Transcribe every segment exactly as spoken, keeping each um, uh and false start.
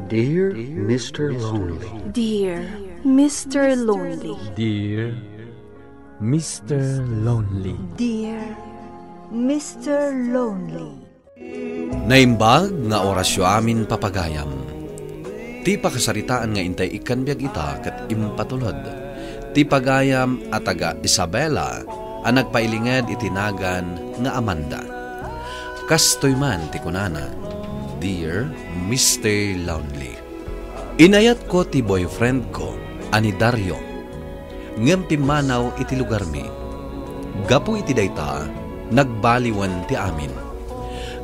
Dear Mister Lonely. Dear Mister Lonely. Dear Mister Lonely. Dear Mister Lonely. Naimbag nga orasyo amin, papagayam. Ti pakasaritaan nga intay ikkan biag ita ket impatulod ti pagayam a taga Isabela a nagpailinged iti nagan nga Amanda. Kastoy man ti kunana, "Dear Mister Lonely." Inayatko ti boyfriendko a ni Dario, ngem pimmanaw iti lugarmi. Gapu iti dayta, nagbaliwen ti amin.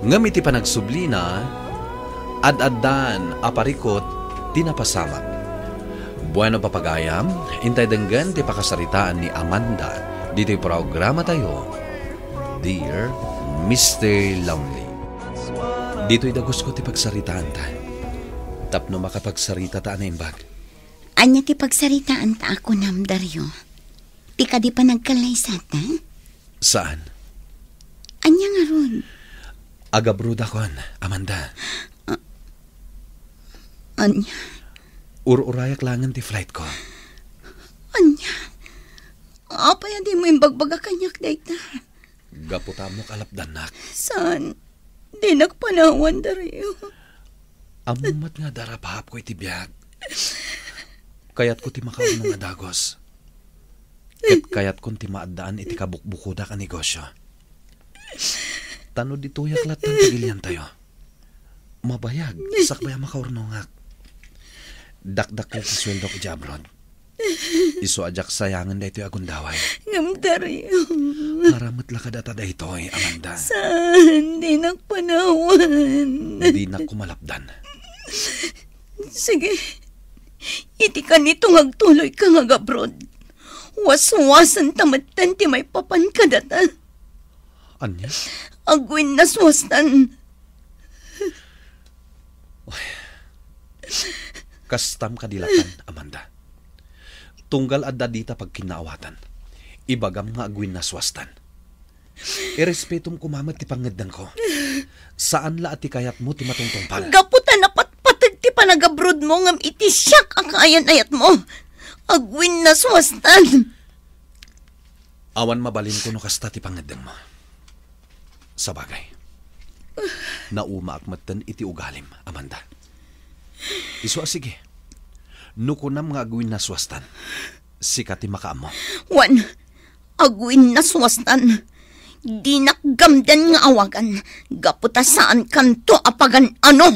Ngem iti panagsublina, ad-addaan a parikut ti napasamak. Bueno, papagayam, intay denggen ti pakasaritaan ni Amanda ditoy programatayo, Dear Mister Lonely. Ditoy dagusko ti pagsaritaanta. Tapno makapagsarita ta a naimbag. Ania ti pagsaritaanta a kunam, Dario? Ti kadi panagkallaysata? Saan? Ania ngarud? Agabrodakon, Amanda. A-, ania? Ur-urayak laengen ti flightko. Ania? Apay a dimo imbagbaga kaniak dayta? Gapu ta ammok a lapdannak. Saan? Dinak panawan, Dario. Ammom met nga adda rapaapko iti biag. Kayatko ti makaurnong a dagus. Ket kayatkon ti maaddaan iti kabukbukodak a negosio. Ta no ditoyak lattan ti agiliantayo, mabayag, sakbay a makaurnongak. Dakdakkel ti sueldok idiay abroad. Isu a diak sayangen daytoy a gundaway. Ngem, Dario. Para met la kadata daytoy, Amanda. Saan? Dinak panawan. Dinak koma lapdan. Sige. Iti kanito nga agtuloyka nga agabroad, waswasenta metten ti maipapan kadata. Ania? Agwinnaswastan. Uy. Kastam kadi lattan, Amanda. Tunggal adda dita pagkinnaawatan, ibagam nga agwinnaswastan. Irespetom koma met ti pangngeddengko. Saan la a ti kayatmo ti matungtungpal. Gapu ta napatpateg ti panagabrodmo ngem iti siak a kaayan-ayatmo. Agwinnaswastan. Awan mabalinko no kasta ti pangngeddengmo. Sabagay, naumaak metten iti ugalim, Amanda. Isu a sige, no kunam nga agwinnaswastan, sika ti makaammo. Wen, agwinnaswastan. Dinak gamden nga awagan, gapu ta saankanto a pagan-ano.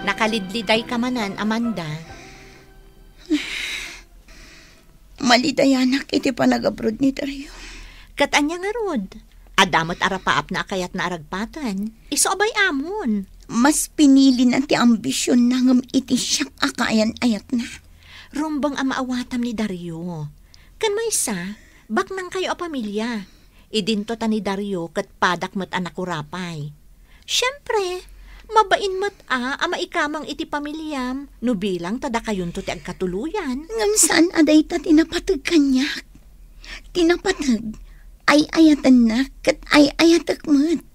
Nakalidlidayka manen, Amanda. Malidayanak iti panagabroad ni Dario. Ket ania ngarud? Adda met a rapaapna a kayatna a ragpaten. Isu a bay-amon. Mas pinilina ti ambisionna ngem iti siak a kaayan-ayatna. Rumbeng a maawatam ni Dario. Ken maysa, baknangkayo a pamilia. Idinto ta ni Dario ket padak met a nakurapay. Siempre, mabain met a, a maikamang iti pamiliam no bilang ta dakayonto ti agkatuloyan. Ngem saan a dayta ti napateg kaniak. Ti napateg, ay-ayatennak ket ay-ayatek met.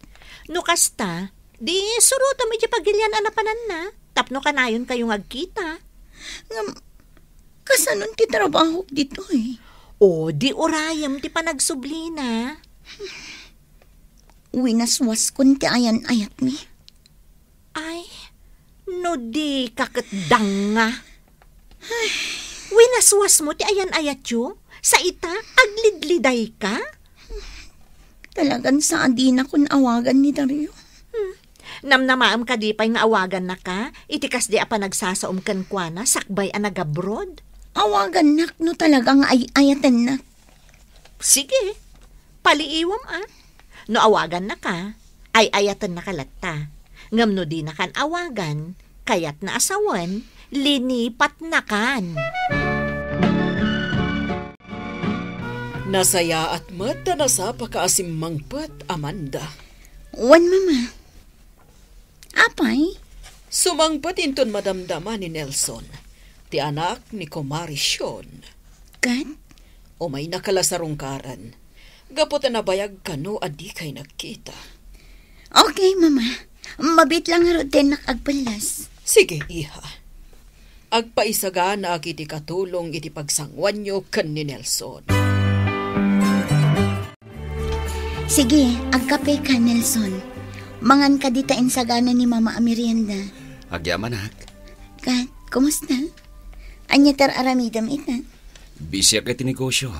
No kasta, di surotem iti pagilian a napananna tapno kanayonkayo nga agkita. Ngem, kasanon ti trabahok ditoy? O, di urayem ti panagsublina. Winaswaskon ti ayan-ayatmi. Ay, no di ka ket danga. Winaswasmo ti ayan-ayatyo? Sa ita, aglidlidayka? Talagan sa a dinakon awagan ni Dario. Hmm. Namnamaem kadi pay nga awagannaka iti kasdi a panagsasaom kenkuana sakbay a nagabroad? Awagannak no talaga nga ay-ayatennak. Sige, paliiwem a. No awagannaka, ay-ayatennaka latta. Ngem no dinakan awagan, kayatna a sawen, linipatnakan. Nasayaat met ta nasapaka a simmangpet, Amanda. Wen, Mama. Apay? Sumangpet inton madamdama ni Nelson, ti anak ni Kumare Sean. Ket? Umaynaka la sarungkaren, gapu ta nabayagka no a dikay nagkita. Okay, Mama. Mabiit lang ngarud ti innak agpellas. Sige, iha. Agpaisaganaak iti katulong iti pagsanguanyo ken ni Nelson. Sige, agkape ka, Nelson. Mangan ka dita insagana ni Mama a merienda. Agyamanak. Kat, kumusta? Ania ti ar-aramidem ita? Busyak iti negosyo.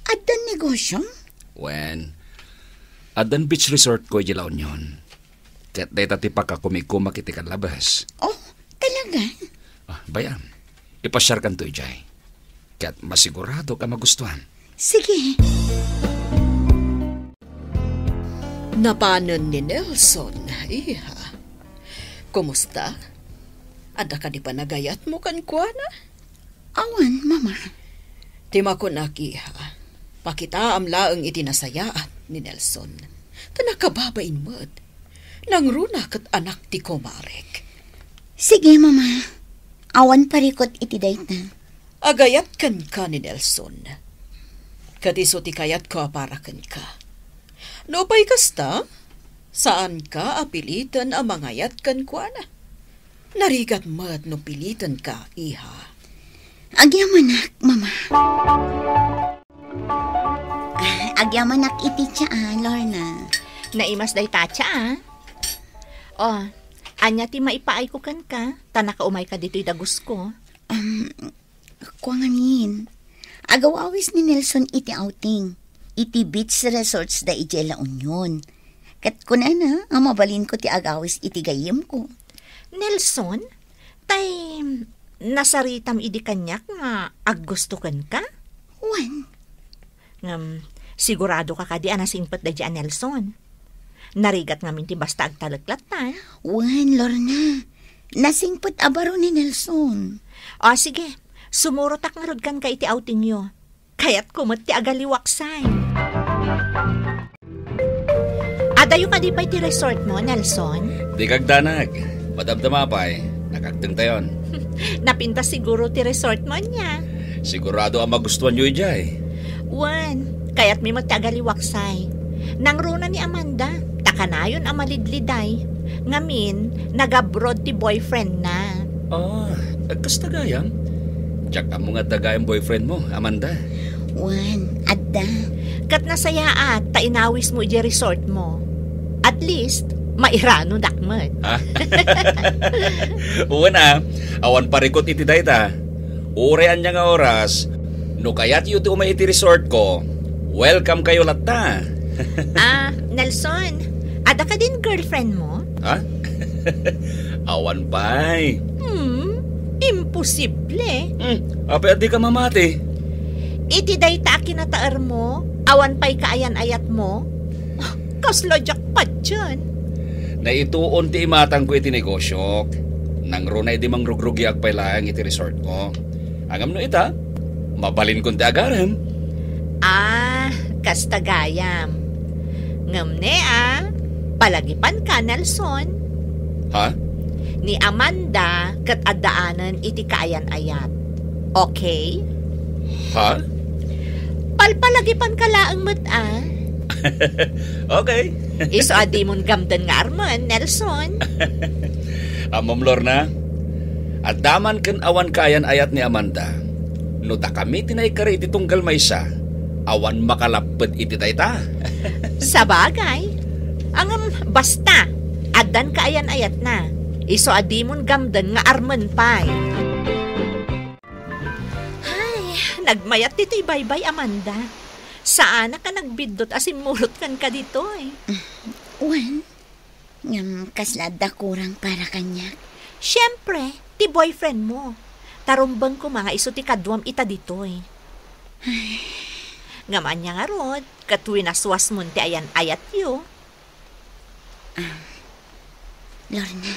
Addan negosyo? Wen, addan beach resort ko iti La Union. Ket dayta ti pakakumikumak iti kallabas. Oh, talaga? Ah, bay-am, ipasiarkanto idiay. Ket masiguradok a magustuan. Sige. Napanen ni Nelson, iha. Kumusta? Adda kadi panagayatmo kenkuana? Awan, Mama. Ti makunak, iha, pakitaam laeng iti nasayaat ni Nelson. Ta nakababain met. Nangruna ket anak ti kumarek. Sige, Mama. Awan parikut iti dayta. Agayat kenka ni Nelson. Ket isu ti kayatko a para kenka. No pay kasta, saanka a piliten a mangayat kenkuana. Narigat met no pilitenka, iha. Agyamanak, Mama. Ah, agyamanak iti tsaa, Lorna. Naimas dayta tsaa. Oh, ania ti maipaayko kenka? Ta nakaumayka ditoy dagusko. Um, kua ngamin, agaw-awis ni Nelson iti outing, iti beach resorts da idiay La Union. Ket kunana a mabalinko ti agawis iti gayyemko. Nelson, tay nasaritam idi kaniak nga aggusto kenka? Wen. Ngem, sigurado ka kadi a nasingpet daydi a Nelson? Narigat ngamin ti basta agtalek latta. Wen, Lorna. Nasingpet a baro ni Nelson. O, sige. Sumurotak ngarud kenka iti outingyo. Kayatko met ti agaliwaksay. Adayo kadi pay ti resortmo, Nelson? Dika agdanag. Madamdama pay. Nakagtengtayon. Napintas siguro ti resortmo ania? Sigurado a magustuanyo idiay. Wen, kayatmi met ti agaliwaksay. Nangruna ni Amanda, ta kanayon a malidliday. Ngamin, nag-abroad ti boyfriendna. Ah, kasta gayam? Diak ammo nga adda gayam boyfriendmo, Amanda. Wen, adda. Ket nasayaat ta inawismo idiay resortmo. At least, mairanodak met. Ah? Wen a, awan parikut iti dayta. Uray ania nga oras, no kayatyo ti umay iti resortko, welcome kayo latta. Ah, Nelson, adda kadin girlfriendmo? Ha? Awan pay. Hmm, imposible. Hmm, apay a dika mamati? Iti dayta a kinataermo, awan pay kaayan-ayatmo? Kasla diak patien. Naituon ti imatangko iti negosyok. Nangruna idi mangrugrugiak pay laeng iti resortko. Ngem no ita, mabalinkon ti agarem. Ah, kasta gayam. Ngem ne a, palagipanka, Nelson. Ha? Ni Amanda ket addaanen iti kaayan-ayat. Okay? Ha? Palpalagipanka laeng met a. Okay. Isu a dimon gamden nga armen, Nelson. Ammom, Lorna, adda man ken awan kaayan-ayat ni Amanda. No dakami ti naikari iti tunggal maysa, awan makalapped iti dayta. Sabagay. Ngem basta, addan kaayan-ayatna. Isu a dimon gamden nga armen pay. Ay, nagmayat ditoy baybay, Amanda. Saanak a nagbiddut a simmurot kenka ditoy. Wen, ngem kasla adda kurang para kaniak. Siempre, ti boyfriendmo. Ta rumbeng koma nga isu ti kaduam ita ditoy. Ay. Ngem ania ngarud, ket winaswasmon ti ayan-ayatyo. Ah, Lorna,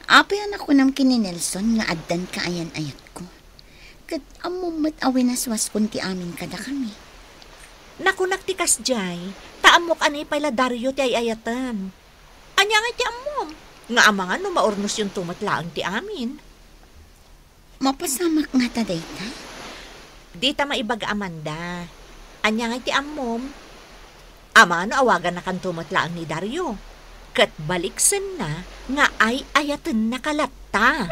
apay a nakunam ken ni Nelson nga addan kaayan-ayatko? Ket ammom met a winaswaskon ti amin kadakami. Nakunak ti kasdiay, ta ammok a ni pay la Dario ti ay-ayatem. Ania ngay ti ammom? Nga amangan no maurnosyonto met laeng ti amin. Mapasamak ngata dayta? Dita maibaga, Amanda. Ania ngay ti ammom? Amangan no awagannakanto met laeng ni Dario. Ket baliksenna nga ay-ayatennaka latta.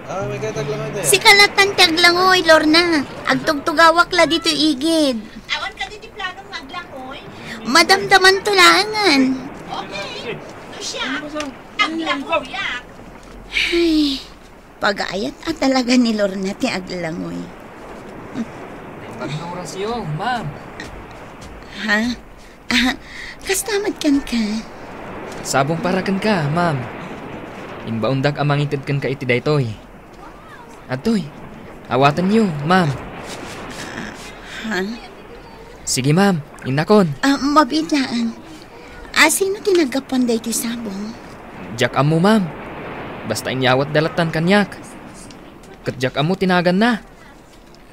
Ah, may kayat aglangoy, te. Sika lattan ti aglangoy, Lorna. Agtugtugawak la ditoy igid. Awan kadi ti planong aglangoy? Madamdaman to laengen. Okay. No siak, aglangoyak. Ay, pagaayat a talaga ni Lorna ti aglangoy. Pagluras yo, ma'am. Ha? Ah, kasta met kenka? Sabong para kenka, ma'am. Imbaondak a mangited kenka iti daytoy. Adtoy, awatenyo, ma'am. Ha? Sige, ma'am, innakon. Ah, mabiit laeng. Ah, sino ti naggapuan daytoy sabong? Diak ammo, ma'am. Basta inyawatda lattan kaniak. Ket diak ammo ti naganna.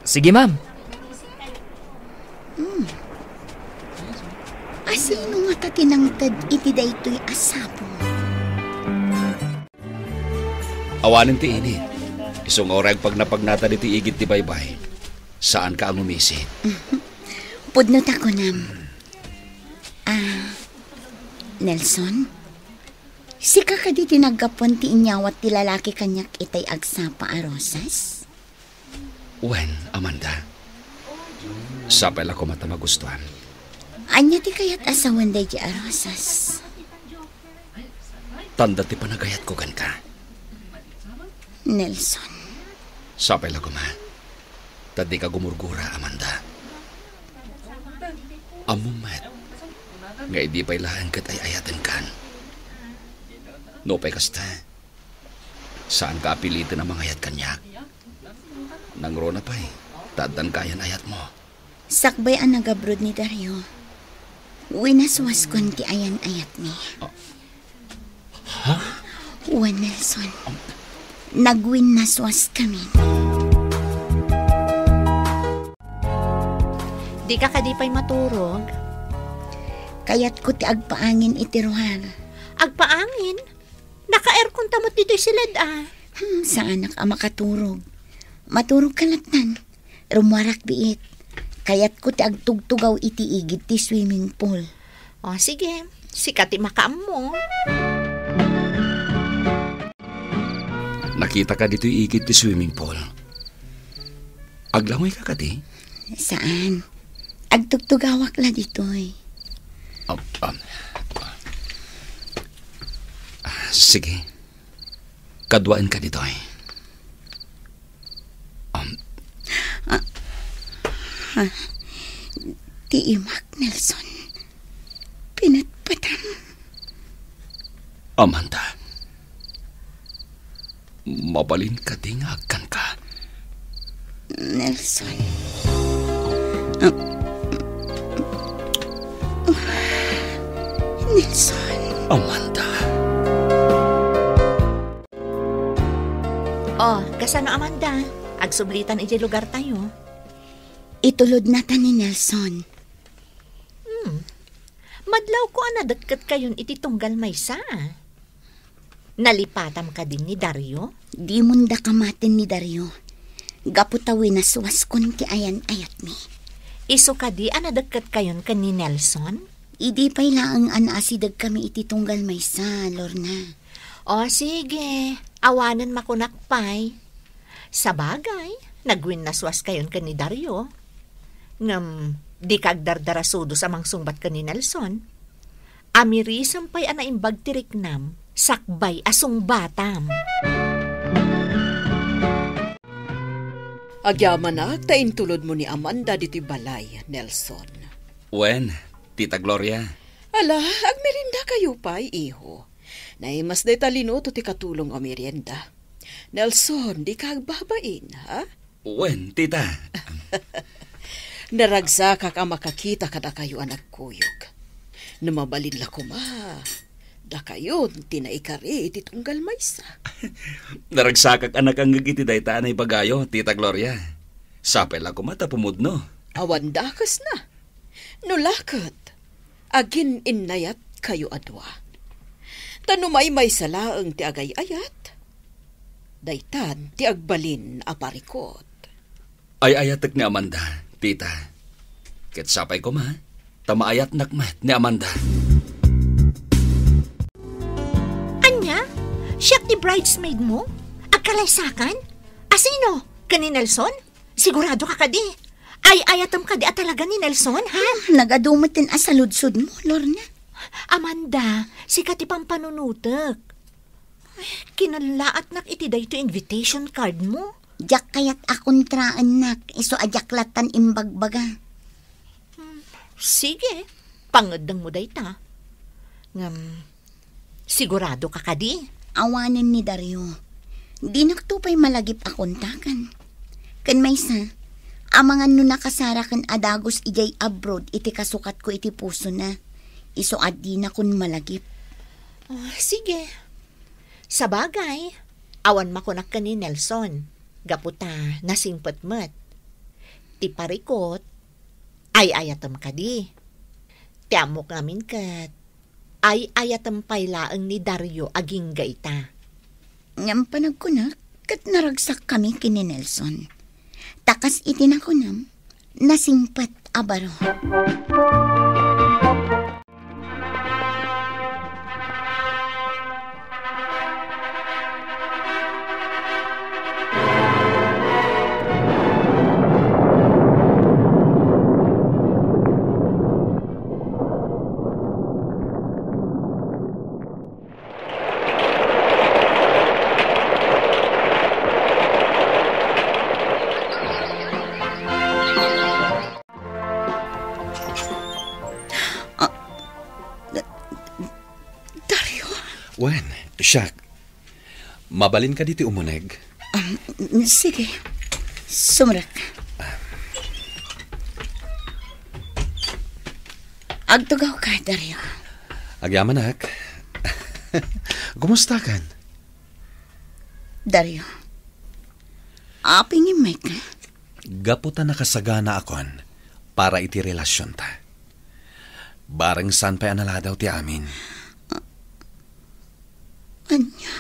Sige, ma'am. Hmm. A, sino ngata ti nangted iti daytoy a sabong? Awanen ti init. Isu nga uray agpagnapagnata ditoy igid ti baybay. Saanka a ngumisit. Pudno ta kunam. Ah, Nelson? Sika kadi ti naggapuan ti inyawat ti lalaki kaniak itay agsapa a rosas? Wen, Amanda. Sapay la koma ta magustuan. Ania ti kayat a sawen daydi a rosas? Tanda ti panagayatko kenka. Nelson. Sapay la koma. Ta dika gumurgura, Amanda. Ammom met nga idi pay laeng ket ay-ayatenkan. Nupay kasta, saanka a piliten a mangayat kaniak. Nangruna pay, ta addan kayan ayatmo. Sakbay a nagabroad ni Dario, winaswaskon ti ayan-ayatmi. Ah. Ha? Wen, Nelson. Nagwinnaswaskami. Dika kadi pay maturog? Kayatko ti agpaangin iti ruar. Agpaangin? Naka-aircon ta met ditoy siled, a. Hmm, saanak a makaturog. Maturogka lattan. Rummuarak biit. Kayatko ti agtugtugaw iti igid ti swimming pool. O, sige. Sika ti makaammo. Nakitaka ditoy igid ti swimming pool. Aglangoyka kadi? Saan. Agtugtugawak la ditoy. Um, um, ah, sige. Kaduaenka ditoy. Um. Ah, ha? Ti imak, Nelson. Pinatpatam. Amanda. Mabalin kadi nga agkanka? Nelson. Ah. Nelson. Amanda. Oh, kasano, Amanda? Agsublitan idiay lugartayo? Itulodna ta ni Nelson. Hmm. Madlawko a nadekket kayon iti tunggal maysa. Nalipatam kadin ni Dario? Dimon da kamaten ni Dario. Gapu ta winaswaskon ti ayan-ayatmi. Isu kadi a nadekket kayon ken ni Nelson? Idi pay laeng a naasidegkami iti tunggal maysa, Lorna. O, sige. Awanen makunak pay. Sabagay, nagwinnaswas kayon ken ni Dario. Ngem, dika agdardarasudos a mangsungbat ken ni Nelson. Amirisem pay a naimbag ti riknam, sakbay a sungbatam. Agyamanak ta intulodmo ni Amanda ditoy balay, Nelson. Wen, Tita Gloria. Ala, agmeriendakayo pay, iho. Naimas dayta linuto ti katulong a merienda. Nelson, dika agbabain, ha? Wen, tita. Naragsakak a makakita kadakayo a nagkuyog. No mabalin la koma, dakayon ti naikari iti tunggal maysa. Naragsakak a nakangngeg iti dayta a naibagayo, Tita Gloria. Sapay la koma ta pumudno. Awan dakesna. No la ket, agin-innayatkayo a dua. Ta no maymaysa laeng ti agay-ayat, daytan ti agbalin a parikut. Ay-ayatek ni Amanda, tita. Ket sapay koma, Ta maayatnak met ni Amanda. Ania? Siak ti bridesmaid mo? Agkalaysakan? Asino? Ken ni Nelson? Sigurado ka kadi? Ay-ayatem kadi a talaga ni Nelson, ha? Ah, nagadu met ti asaludsodmo, Lorna. Amanda, sika ti pampanunotek. Kinallaatnak iti daytoy invitation card mo. Diak kayat a kontraennak, isu a diak lattan imbagbaga. Hmm, sige, pangeddengmo dayta. Ngem, sigurado ka kadi? Awanen ni Dario. Dinakto pay malagip a kontaken. Ken maysa, amangan no nakasaraken a dagus idiay abroad iti kasukatko iti pusona. Isu a dinakon malagip. Ah, sige. Sabagay, awan makunak ken ni Nelson, gapu ta nasingpet met. Ti parikut, ay-ayatem kadi. Ti ammok ngamin ket, ay-ayatem pay laeng ni Dario agingga ita. Ngem panagkunak, ket naragsakkami ken ni Nelson. Ta kas iti nakunam, nasingpet a baro. Ah, Da-, Dario? Wen, siak. Mabalin kadi ti umuneg? Um, sige. Sumrek. Agtugaw ka, Dario. Agyamanak. Kumusta kan? Dario. Apingimmek. Gapu ta nakasagana akon para iti relasionta. Bareng saan pay a naladaw ti amin. Ania?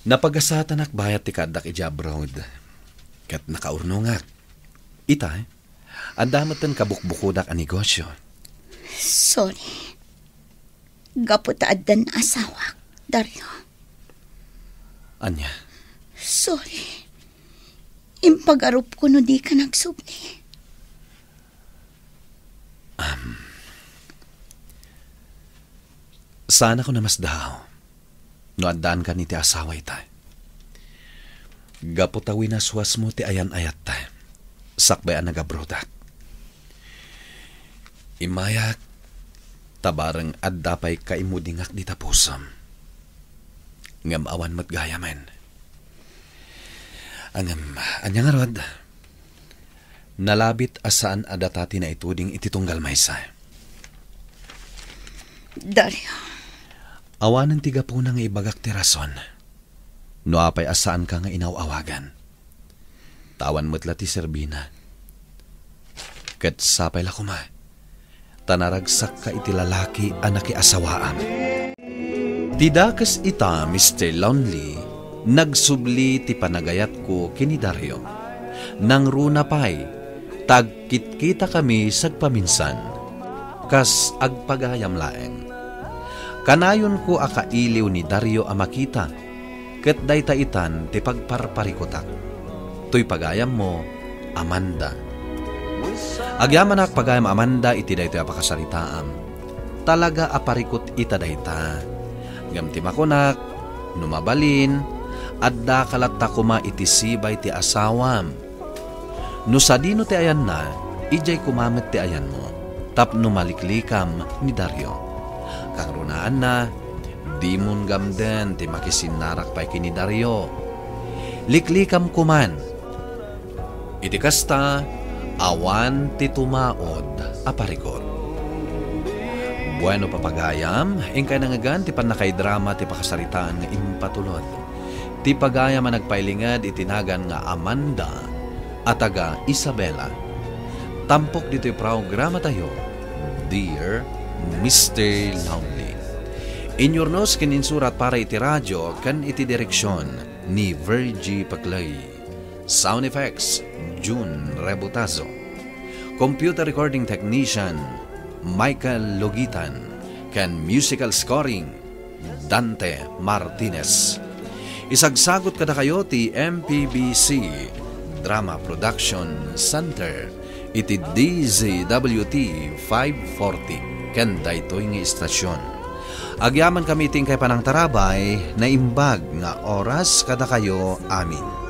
Napagasatanak bayat ti kaaddak idiay abroad. Ket nakaurnongak. Ita, adda metten kabukbukodak a negosio. Sorry. Gapu ta addan asawak, Dario. Ania? Sorry. Impagarupko no dika nagsubli. Am, saanko namasdaw no addaankan iti asawa ita. Gapu ta winaswasmo ti ayan-ayatta, sakbay a nagabroadak. Immayak, ta bareng adda pay kaimudingak dita pusom. Ngem awan met gayamen. Ngem, ania ngarud? Nalabit a saan a data ti naituding iti tunggal maysa. Dario. Awanen ti gapuna nga ibagak ti rason no apay a saanka nga inaw-awagan. Ta awan met la ti serbina. Ket sapay la koma ta naragsakka iti lalaki a nakiasawaam. Ti dakes ita, Mister Lonely, nagsubli ti panagayatko ken ni Dario. Nangruna pay, ta agkitkitakami sagpaminsan, kas agpagayam laeng. Kanayonko a kailiw ni Dario a makita, ket dayta itan ti pagparparikutak. Toy pagayammo, Amanda. Agyamanak, pagayam Amanda, iti daytoy a pakasaritaam. Talaga a parikut ita dayta. Ngem ti makunak, no mabalin, addaka latta koma iti sibay ti asawam. No sadino ti ayanna, idiay koma met ti ayanmo, tapno maliklikam ni Dario. Kangrunaanna, dimon gamden ti makisinnarak pay ken ni Dario. Liklikam koman. Iti kasta, awan ti tumaud a parikut. Bueno, papagayam, inkay nangngegan ti pannakaidrama ti pakasaritaan nga impatulod. Ti pagayam a nagpailinged iti nagan nga Amanda a taga Isabela. Tampok ditoy programatayo, Dear Mister Lonely. Inyurnos ken insurat para iti radio ken iti direksion ni Virgie Paclay. Sound effects, Jun Rebutazo. Computer Recording Technician, Michael Logitan, ken musical scoring, Dante Martinez. Isagsagut kadakayo ti M P B C Drama Production Center iti D Z W T five forty ken daytoy nga istasyon. Agyamankami iti inkay panangtarabay, naimbag nga oras kadakayo amin.